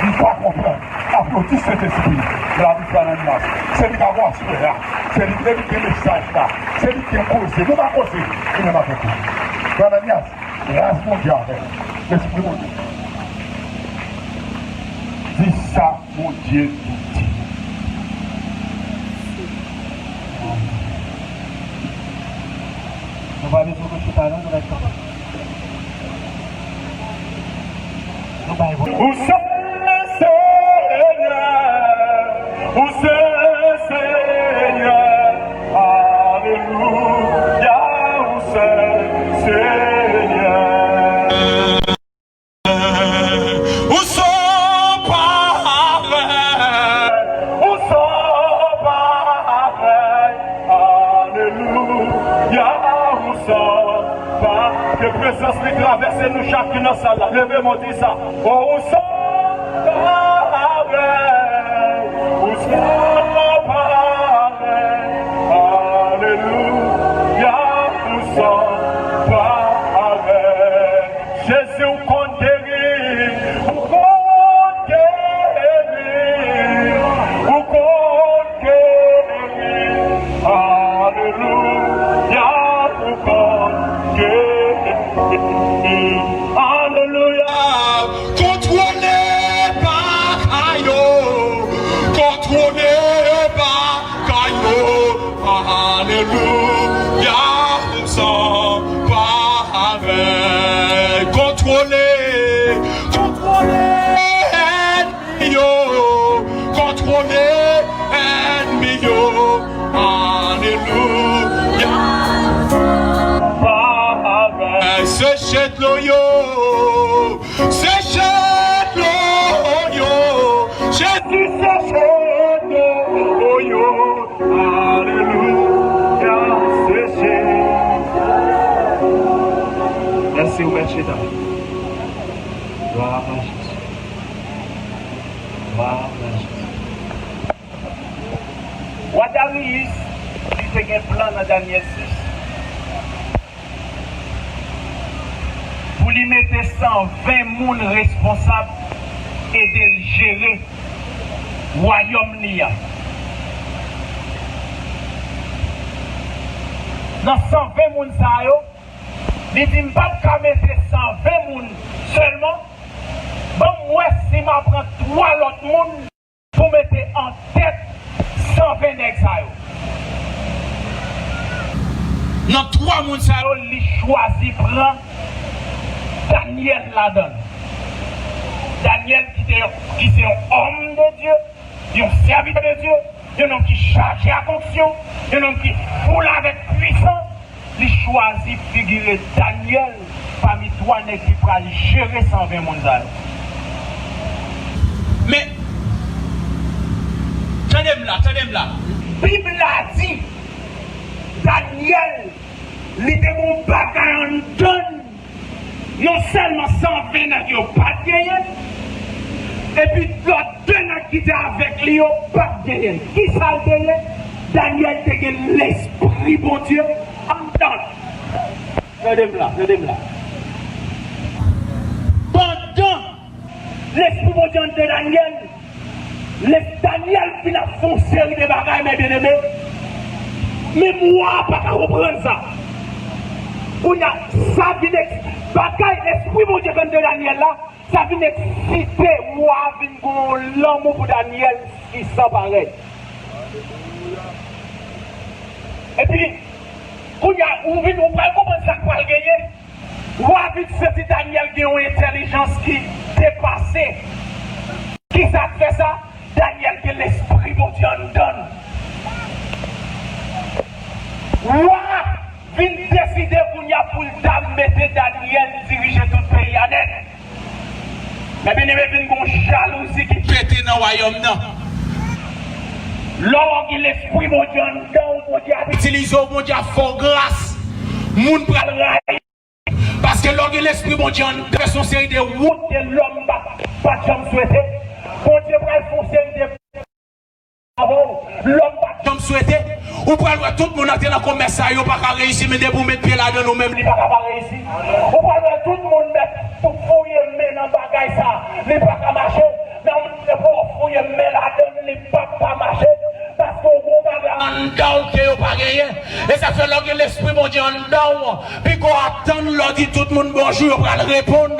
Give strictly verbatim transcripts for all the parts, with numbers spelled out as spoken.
M pa konprann. Aplodi Sentespri. Lavi Frè Ananias. Se li k ap aswè a. Se li k gen mesaj la. Se li k gen koze. Nou pa koze. Li menm avèk ou. Frè Ananias, gras Bondye avè w. Lespri Bondye. Di sa Bondye di. Nou pa bezwen konn chita non, nou ret kanpe. Nou bay Bondye. Ou se Senyè, ou se Senyè, alelouya, ou se Senyè. Ou san parèy, ou san parèy, alelouya, ou san pa-, ke prezans li travèse nou chak ki nan sal la. Leve men w di sa. O, ou san parèy, ou san parèy, alelouya, ou san parèy. Jezi, ou konn geri, ou konn geri, ou konn geri. Alelouya, ou konn geri. Alelouya. Kontwole pa kay yo, kontwole pa kay yo. Alelouya, ou san parèy. Kontwole, kontwole ènmi yo, kontwole ènmi yo. Alelouya, parèy. Seche dlo yo, seche dlo yo, Jezi, seche dlo yo. Alelouya, seche. Mèsi, ou mèt chita. Glwa a Jezi. Glwa a Jezi. Wa Dariyis, li te gen plan nan Danyèl sis pou li mete san ven moun responsab, ede l jere wayòm li a. Nan san ven moun sa yo, li di, "M p ap ka mete san ven moun sèlman, ban m wè si m a pran twa lòt moun pou mete an tèt san ven nèg sa yo." Nan twa moun sa yo, li chwazi pran Danyèl ladan l. Danyèl ki te, ki se yon òm de Dye, yon sèvitè de Dye, yon nonm ki chaje ak onksyon, yon nonm ki foul avèk pwisans, li chwazi figire Danyèl pami twa nèg ki pral jere san ven moun sa yo. Men, tande m la, tande m la. Bib la di, Danyèl, li te gen yon bagay anndan l. Non sèlman san ven nèg yo pa t genyen, epi lòt de nèg ki te avèk li yo pa t genyen. Kisa l te ye? Danyèl te gen lespri Bondye anndan l. Tande m la, tande m la. Pandan lespri Bondye anndan Danyèl, lè Danyèl fin ap fè yon seri de bagay, men byeneme, menm wa a pa ka konprann sa. Kounye a, sa vin eks-, bagay lespri Bondye k anndan Danyèl la, sa vin eksite wa a vin gen yon lanmou pou Danyèl ki san parèy. Epi, kounye a, ou vin, ou pral konprann sa k pral genyen. Wa a vin santi Danyèl gen yon entèlijans ki depase. Kisa k fè sa? Danyèl gen lespri Bondye anndan l. Wa a vin deside kounye a pou l ta mete Danyèl dirije tout peyi a nèt. Men byeneme, vin gen yon jalouzi ki pete nan wayòm nan. Lè w gen lespri Bondye anndan w, Bondye ap itilize w, Bondye ap fè w gras. Moun pral rayi. Paske lè w gen lespri Bondye anndan, fè yon seri de wout ke lòm pa, pa t janm swete. Bondye pral fè yon seri de travay lòm pa t janm swete. Ou pral wè tout moun antre nan komès sa, yo pa ka reyisi, men depi w met pye ladan l, ou menm li pa ka pa reyisi. Ou pral wè tout moun mèt fouye men nan bagay sa, li pa ka mache. Men Ou ye men ladan l, li p ap pa mache, paske w gen yon bagay anndan w ke yo pa genyen. E sa fè lè w gen Lespri Bondye anndan w, piga w ap tann lè w di tout moun bonjou, yo pral reponn.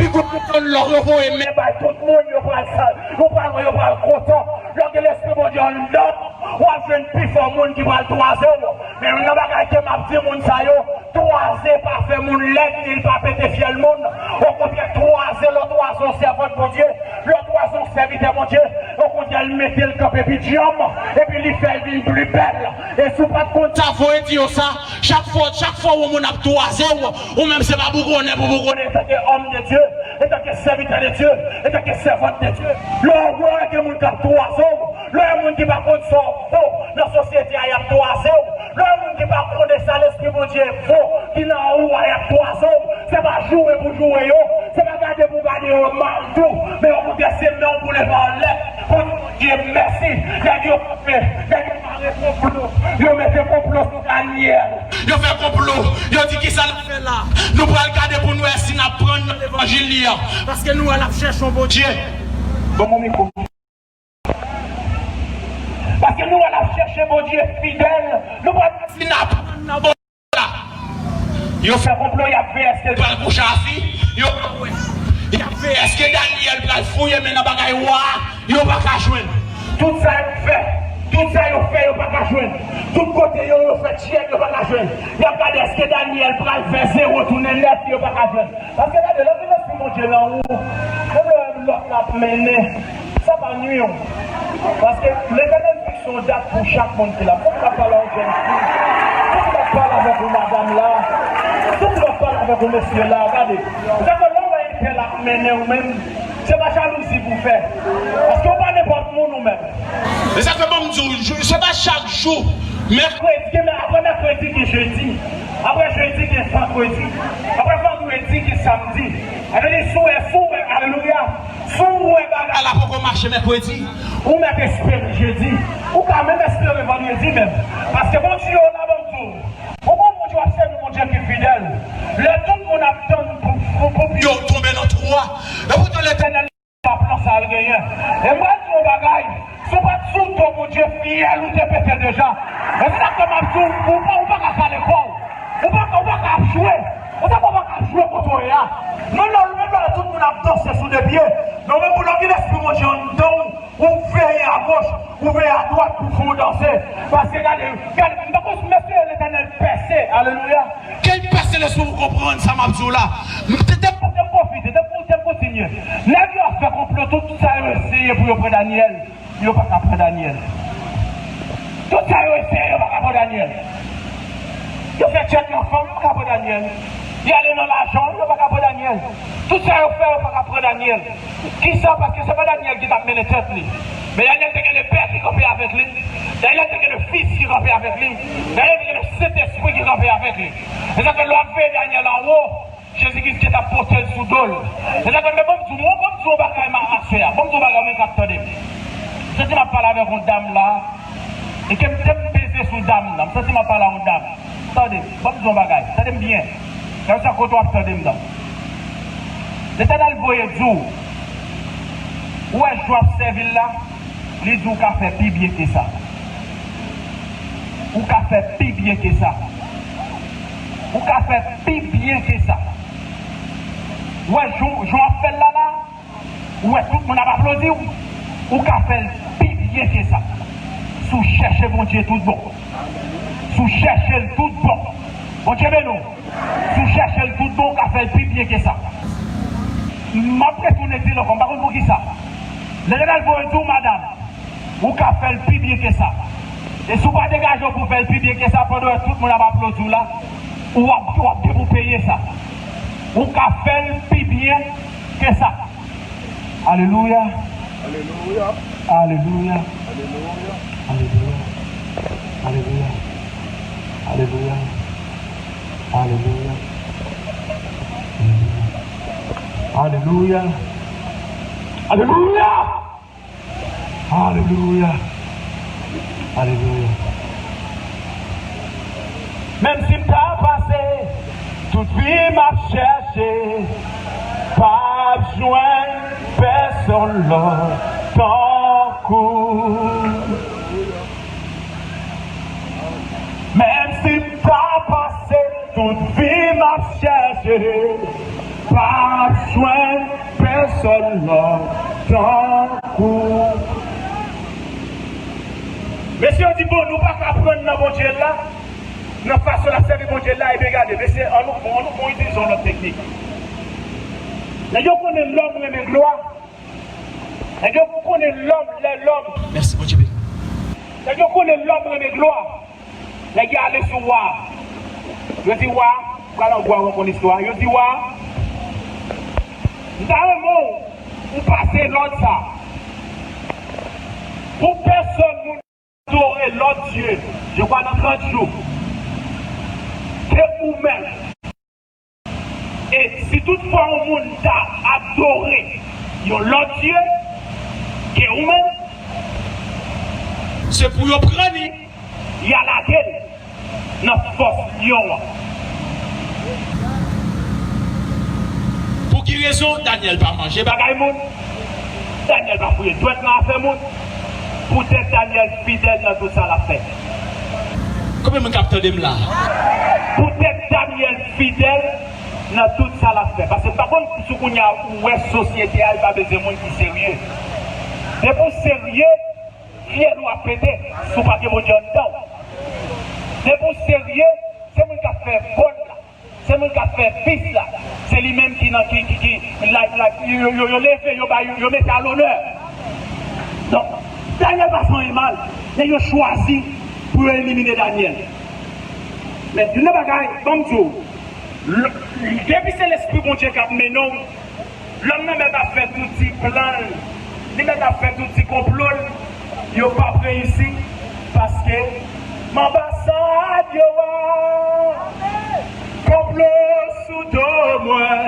Piga w ap tann lè w voye men bay tout moun, yo pral sa, yo pral, yo pral kontan. Lè w gen Lespri Bondye anndan w, w ap jwenn pifò moun ki pral twaze w. Men youn nan bagay ke m ap di moun sa yo, twaze pa fè moun lèd, ni l pa pete fyèl moun. Okontrè, twaze, lè w twaze yon sèvant Bondye, lè w twaze yon sèvitè Bondye, okontrè, l mete l kanpe pi djanm, epi li fè l vin pli bèl. E si w pa t konn sa, voye di yo sa, chak fwa, chak fwa yon moun ap twaze w, ou menm se pa bougonnen pou bougonnen, etanke homme de Dieu, etanke serviteur de Dieu, etanke servante de Dieu. Lè w wè gen moun k ap twaze w, lè w wè moun ki pa konn sa w vo nan sosyete a, y ap twaze w. Lè w wè moun ki pa konnen sa Lespri Bondye vo, ki nan ou a, y ap twaze w. Se pa joure pou joure yo, se pa gade pou gade yo mal tou, men okontrè, se men w pou leve anlè pou di Bondye mèsi. Nèg yo kanpe, nèg yo mare konplo, yo mete konplo sou Danyèl. Yo fè konplo, yo di, "Kisa n ap fè la? Nou pral gade pou n wè si n ap pran nan levanjil li an, paske nou wè l ap chèche yon Bondye." Ban m yon mikwo. Paske nou wè l ap chèche Bondye fidèl, nou pral wè si n ap pran nan Bondye la. Yo fè konplo, y ap veye èske l pral kouche a fi, yo pa wè. Y ap veye èske Danyèl pral fouye men nan bagay wa a, yo pa ka jwenn. Tout sa yo fè, tout sa yo fè, yo pa ka jwenn. Tout kote yo, yo fè tchèk, yo pa ka jwenn. Y ap gade èske Danyèl pral fè zewo tounen nèf, yo pa ka jwenn. Paske gade, lè w gen Lespri Bondye nan ou, menm lè lòt la ap mennen, sa pa nwi w. Paske Letènèl fikse yon dat pou chak moun ki la. Fòk m ta pale a yon jèn fi, fòk m ta pale avèk yon madanm la, fòk m ta pale avèk yon mesye la. Gade, sa fè lè w wè entèl ap mennen ou menm, se pa jalouzi pou w fè. Paske w pa nenpòt moun ou menm. E sa fè ban m di w, se pa chak jou, mèkredi, gen mè-, apre mèkredi gen jedi, apre jedi gen vandredi, apre vandredi gen samdi. Sa vle di, si w wè, si w wè, alelouya, si w wè bagay la poko mache mèkredi, ou mèt espere jedi, ou ka menm espere vandredi menm. Paske Bondye yo la, ban m di w, ou gon Bondye w ap sèvi, Bondye ki fidèl. Lè tout moun ap tann pou, pou, pou yo tonbe nan twou a, epoutan Letènèl pa plan sa l genyen. E m pral di w yon bagay, si w pa t sou do Bondye, fyèl ou te pete deja. E se sa k fè m ap di w, ou pa, ou pa ka kale kò w. Ou pa ka, ou pa ka ap jwe. Ou sa ou pa ka ap jwe kote w ye a. Non, non, ou menm lè tout moun ap danse sou de pye. Non, men pou lè w gen Lespri Bondye anndan w, ou veye agoch, ou veye adwat pou fè w danse. Paske gade, gade, m pa konn si mesye Letènèl pèse, alelouya. Ke l pèse lespri w pou konprann sa m ap di w la. Te, te, te m pwofite, te m, te m kontinye. Nèg yo ap fè konplo, tout sa yo eseye pou yo pran Danyèl, yo pa ka pran Danyèl. Tout sa yo eseye, yo pa ka pran Danyèl. Yo fè tchèk nan fanm, yo pa ka pran Danyèl. Y ale nan lajan, yo pa ka pran Danyèl. Tout sa yo fè, yo pa ka pran Danyèl. Kisa? Paske se pa Danyèl ki t ap mennen tèt li. Men Danyèl te gen Lepè ki kanpe avèk li. Danyèl te gen Lefis ki kanpe avèk li. Danyèl te gen Lesentespri ki kanpe avèk li. E sa fè lè w ap veye Danyèl anwo, Jezi Kris ki t ap pote l sou do l. E sa fè, men ban m di w, ban m di w yon bagay ma-, aswè a. Ban m di w yon bagay, ou menm k ap tande m. M santi m ap pale avèk yon dam la. E ke m te m peze sou dam nan. M santi m ap pale a yon dam. Tande, ban m di w yon bagay. Tande m byen. Gade sa kote w ap tande m nan. Letènèl voye di w, ou wè jan w ap sèvi l la, li di w ka fè pi byen ke sa. Ou ka fè pi byen ke sa. Ou ka fè pi byen ke sa. Ou wè jan, jan w ap fè l la la, ou wè tout moun ap aplodi w. Ou ka fè l pi byen ke sa. Si w chèche Bondye tout bon. Si w chèche l tout bon. Bondye beni w. Si w chèche l tout bon, ou ka fè l pi byen ke sa. M ap retounen di l ankò, m pa konn poukisa. Letènèl voye di w, madanm, ou ka fè l pi byen ke sa. E si w pa degaje w pou w fè l pi byen ke sa, pandan tout moun ap aplodi w la, w ap, w ap gen pou peye sa. Ou ka fè l pi byen ke sa. Alelouya. Alelouya. Alelouya. Alelouya. Alelouya. Alelouya. Alelouya. Alelouya. Alelouya. Alelouya. Alelouya. Menm si m ta pase tout vi m ap chèche, p ap jwenn pèsonn lòt. Kou. Menm si m ta pase tout vi m ap chèche, pa jwenn pèsonn lòt tankou. Mesye yo di, bon, nou pa ka pran nan Bondye la, nan fason n ap sèvi Bondye la, ebyen gade, mesye, ann nou, bon, ann nou, bon, itilize yon lòt teknik. Nèg yo konnen lòm renmen glwa. Nèg yo konnen lòm, lè lòm. Mèsi, Bondye beni. Nèg yo konnen lòm renmen glwa. Nèg yo ale sou wa. Yo di, wa, pral an gwa, ou konn istwa. Yo di, wa, m ta renmen w, ou pase lòd sa. Pou pèsonn moun adore lòt dye, je kwa nan trant jou, ke ou menm. E si toutfwa yon moun ta adore yon lòt dye ke ou menm, se pou yo pran li, y a lage l nan fòs lyon an. Pou ki rezon Danyèl pa manje bagay moun? Danyèl pa fouye dwèt nan afè moun. Poutèt Danyèl fidèl nan tout sa l ap fè. Konbyen moun k ap tande m la? Poutèt Danyèl fidèl nan tout sa l ap fè. Paske m pa konn si kounye a ou wè sosyete a, li pa bezwen moun ki serye. Depi w serye, fyèl ou ap pete si w pa gen Bondye anndan w. Depi w serye, se moun k ap fè vòl la, se moun k ap fè vis la, se li menm ki nan, ki, ki, ki, la, la, yo, yo, yo leve, yo ba, yo, yo mete a lonè. Donk, Danyèl pa fè anyen mal, men yo chwazi pou yo elimine Danyèl. Men youn nan bagay, ban m di w, l-, depi se Lespri Bondye k ap mennen w, lòm nan mèt ap fè tout ti plan l, li mèt ap fè tout ti konplo l, yo p ap reyisi, paske m anba san rad yo a, konplo sou do mwen,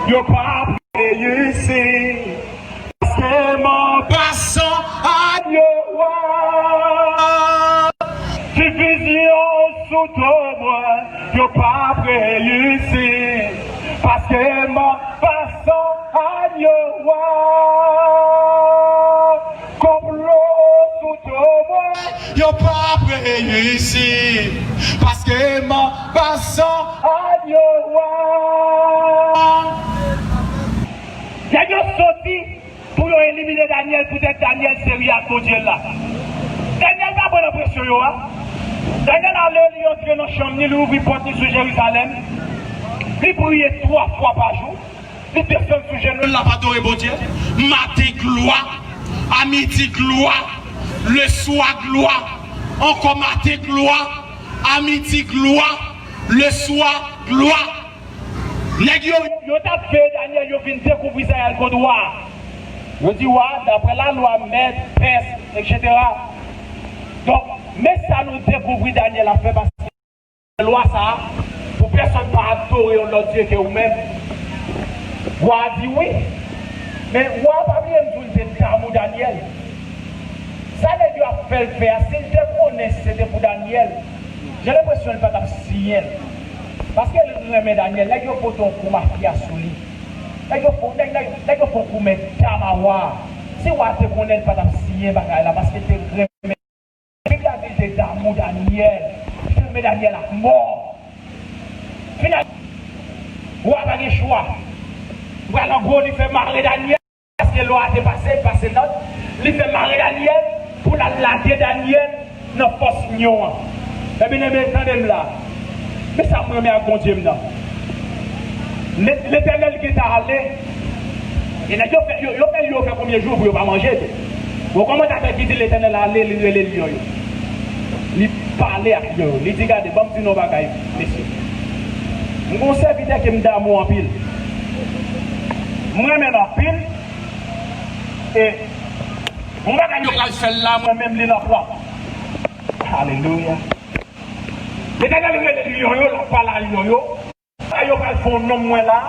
yo p ap reyisi. Paske m anba san rad yo a, divizyon sou do mwen, yo p ap reyisi. Paske m anba san rad yo a, konplo sou do mwen, yo p ap reyisi. Paske m anba san rad yo a. Nèg yo soti pou yo elimine Danyèl, poutèt Danyèl serye ak Bondye l la. Danyèl pa pran nan presyon yo a. Danyèl ale, li antre nan chanm ni, li ouvri pòt ni sou Jerizalèm. Li priye twa fwa pa jou. Li desann sou jenou l, l ap adore Bondye. Maten, glwa. A midi, glwa. Leswa, glwa. Ankò maten, glwa. A midi, glwa. Leswa, glwa. Nèg yo, yo t ap veye Danyèl, yo vin dekouvri sa, y al kot wa a. Yo di, wa, daprè lalwa, mèt, pès, etsetera. Donk, men sa nou dekouvri Danyèl ap fè, paske lwa sa a, pou pèsonn pa adore yon lòt dye ke ou menm. Wa a di, wi. Men wa a pa bliye m di w li te damou Danyèl. Sa nèg yo ap fè l fè a, si l te konnen si se te pou Danyèl, jan lenpresyon li pa t ap siyen l. Paske l renmen Danyèl, nèg yo pote yon kou mafya sou li. Nèg yo fè, nèg, nèg, nèg yo fè yon kou men dam a wa a. Si wa a te konnen, li pa t ap siyen bagay la, paske l te renmen. Bib la di l te damou Danyèl, li te renmen Danyèl ak mò. Finalman, wa a pa gen chwa. Li pral an gwo, li fè mare Danyèl. Paske lwa a te pase, li pase lòd, li fè mare Danyèl pou l al lage Danyèl nan fòs lyon an. Men byeneme, tande m la. Men sa m renmen ak Bondye m nan. Le-, Letènèl gentan ale. E nèg yo fè, yo, yo fè, yo fè konbyen jou pou yo pa manje tou. Gon kòmandatè ki di Letènèl ale, li rele lyon yo. Li pale ak lyon yo. Li di, gade, ban m di nou yon bagay, mesye. M gon sèvitè ke m damou anpil. M renmen l anpil. E yon bagay yo pral fè l la, mwen menm li nan plan. Alelouya. Letènèl rele lyon yo, l ap pale a lyon yo. Sa yo pral fè yon nonm mwen la,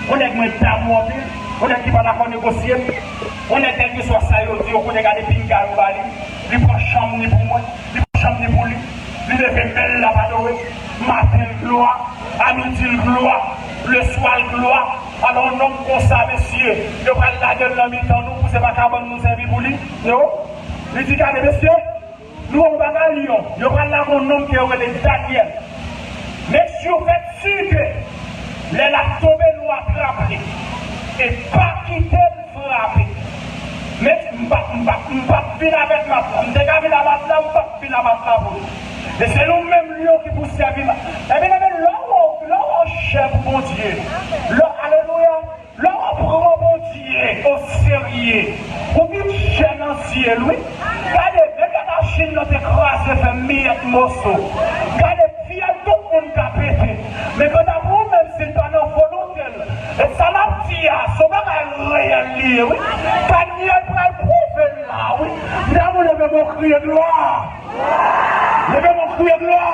yon nèg mwen damou anpil, yon nèg ki pa dakò negosye m, yon nèg kèlkeswa sa yo di, yo konnen gade pinga yo ba li, li pran chanm ni pou mwen, li pran chanm ni pou li, li leve men l, l ap adore, maten l glwa, a midi l glwa, leswa l glwa. Alò, yon nonm konsa, mesye, yo pral lage l nan mitan nou pou se pa kabann nou sèvi pou li? Non. Li di, gade, mesye, nou wè yon bagay, lyon. Yo pral lage yon nonm ke yo rele Danyèl. Mesye, fè si ke lè l ap tonbe, nou atrape li. E pa kite l frape. Men m p ap, m p ap, m p ap vin avèk matla. M te ka vin a matla, m p ap vin a matla pou li. E se nou menm lyon ki pou sèvi ma-, ebyen, ebyen, lè w, lè w chè pou Bondye, lè, alelouya, lè w pran Bondye oserye, ou vin chè nan zye l, wi. Gade, menm lè machin nan te kraze, fè miyèt moso. Gade, fyèl tout moun ka pete. Men kanta pou ou menm, si l pa nan volonte l, e sa m ap di a, se yon bagay reyèl li ye, wi. Danyèl pral pwouve l la, wi. Medam, leve men w kriye glwa. Leve men w kriye glwa.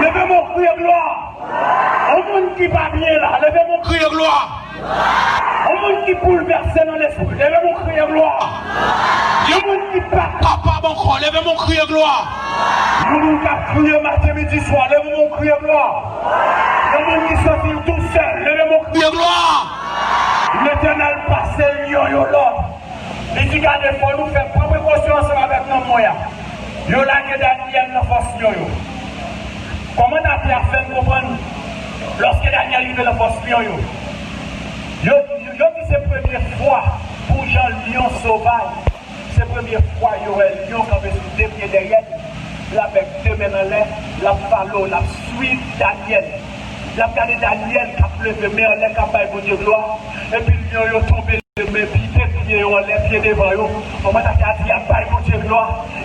Leve men w kriye glwa. Yon moun ki pa byen la, leve men w kriye glwa. Yon moun ki boulvèse nan lespri, leve men w kriye glwa. Yon moun ki pa kapab ankò, leve men w kriye glwa. Yon moun k ap kriye maten, midi, swa, leve men w kriye glwa. Yon moun ki santi l tousèl, leve men w kriye glwa. Letènèl pase lyon yo lòd. Li di, gade, fò nou fè, pran prekosyon ansanm avèk nonm mwen an. Yo lage Danyèl nan fòs lyon yo. Kòmandatè a fè n konprann, lòske Danyèl rive nan fòs lyon yo, yo, yo di se premye fwa pou jan lyon sovaj, se premye fwa yo wè lyon kanpe sou de pye dèyè l, l avèk de men anlè, l ap fale, l ap swiv Danyèl. L ap gade Danyèl k ap leve men anlè, k ap bay Bondye glwa, epi lyon yo tonbe, men pye, pye yo anlè, pye devan yo. Kòmandatè a di, y ap bay Bondye glwa,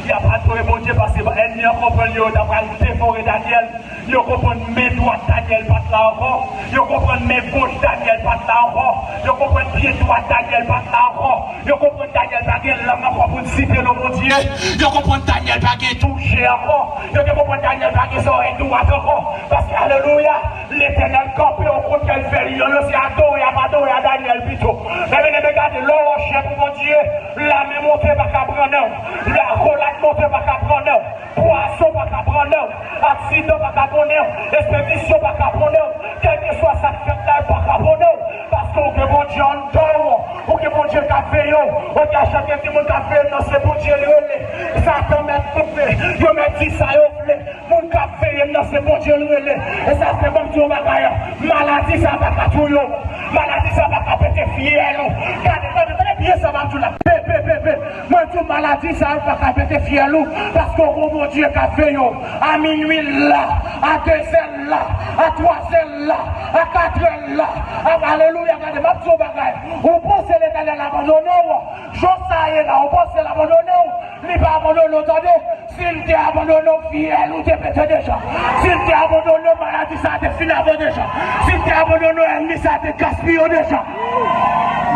y ap adore Bondye, paske ènmi an konprann yo, yo ta pral devore Danyèl. Yo konprann men dwat Danyèl pa t la ankò. Yo konprann men goch Danyèl pa t la ankò. Yo konprann pye dwat Danyèl pa t la ankò. Yo konprann Danyèl pa gen lang ankò pou l site non Bondye. Yo konprann Danyèl pa gen tou je ankò. Yo te konprann Danyèl pa gen zòrèy dwat ankò. Paske, alelouya, Letènèl kanpe, okontrè, l fè lyon yo se adore y ap adore a Danyèl pito. Men, men, men, gade, lè w chè pou Bondye, lame monte pa ka pran nan w. Lakolad monte pa ka pran nan w. Pwason pa ka pran nan w. Aksidan pa ka pran nan w. Espedisyon pa ka pran nan w. Kèlkeswa sa k fèt la, l pa ka pran nan w. Paske w gen Bondye anndan w. Ou gen Bondye k ap veye w. Ou gen chak timoun k ap veye m nan se Bondye l rele. Satan mèt koupe. Yo mèt di sa yo vle. Moun k ap veye m nan se Bondye l rele. E sa fè ban m di yon bagay. Maladi sa pa ka touye w. Maladi sa pa ka pete fyèl ou. Gade, tande, tande byen sa m ap di w la. Pe, pe, pe, pe. Mwen di w maladi sa yo pa ka pete fyèl ou, paske w gon Bondye k ap veye w. A minwi l la, a de zè l la, a twa zè l la, a kat è l la. A, alelouya, gade, m ap di w bagay. Ou panse Letènèl abandone w? Jan sa ye la, ou panse l abandone w? Li pa abandone w, tande. Si l te abandone w, fyèl ou te pete deja. Si l te abandone w, maladi sa a te fin avè w deja. Si l te abandone w, ènmi sa a te gaspiye w deja.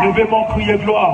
Leve men w, kriye glwa.